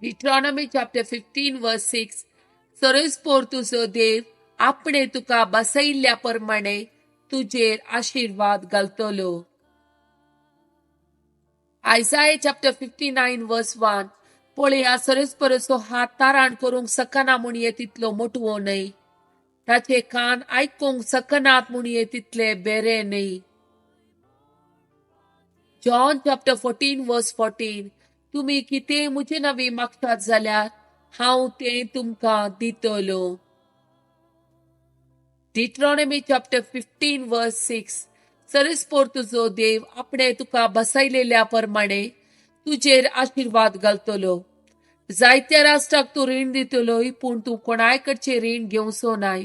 Deuteronomy chapter 15 verse 6, सरसपोर तुजो देव आपणे तुका बसयल्ल्या प्रमाणे तुजेर आशिर्वाद घालतलो. Isaiah chapter 59 verse 1, पळया, सरसपोराचो हात ताराण करूंक शकना म्हणये तितलो मोटवो न्हय, ताचे कान आयकूंक शकनात म्हणये तितले बेरे न्हय. John chapter 14 verse 14, तुमी कितें म्हजे नांवी मागतात जाल्यार हांव तें तुमकां दितलो. Deuteronomy chapter 15 verse 6, सरसपोर तुजो देव आपणे तुका बसयलेल्या प्रमाणे तुजेर आशिर्वाद घालतलो. जायत्या राष्ट्राक तूं रीण दितलोय, पूण तूं कोणाय कडचें रीण घेवचो नाय.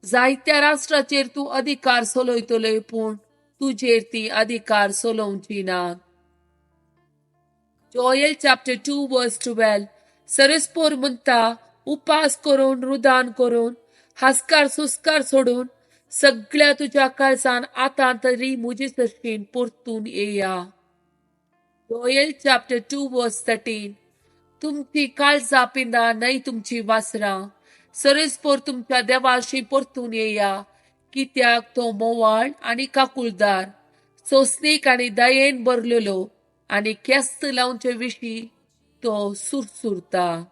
जायत्या राष्ट्राचेर तूं अधिकार चलयतलोय, पूण तुजेर ती अधिकार चलोवची ना. Joel chapter 2 verse 12, सरसपोर म्हणटा, उपास करून, रुदान करून, हास्कार सुस्कार सोडून सगळ्या तुज्या काळजान आतां तरी म्हजे सरशीन परतून येया. Joel chapter 2 verse 13, तुमची काळजां पिंदा न्हय तुमची वासरां. सरसपोर तुमच्या देवाशी परतून येया, कित्याक तो मोवाळ आनी काकुळदार, सोंसणीक आनी दयेन भरलेलो आनी केस्त लावचे विशीं तो सुरसुरता.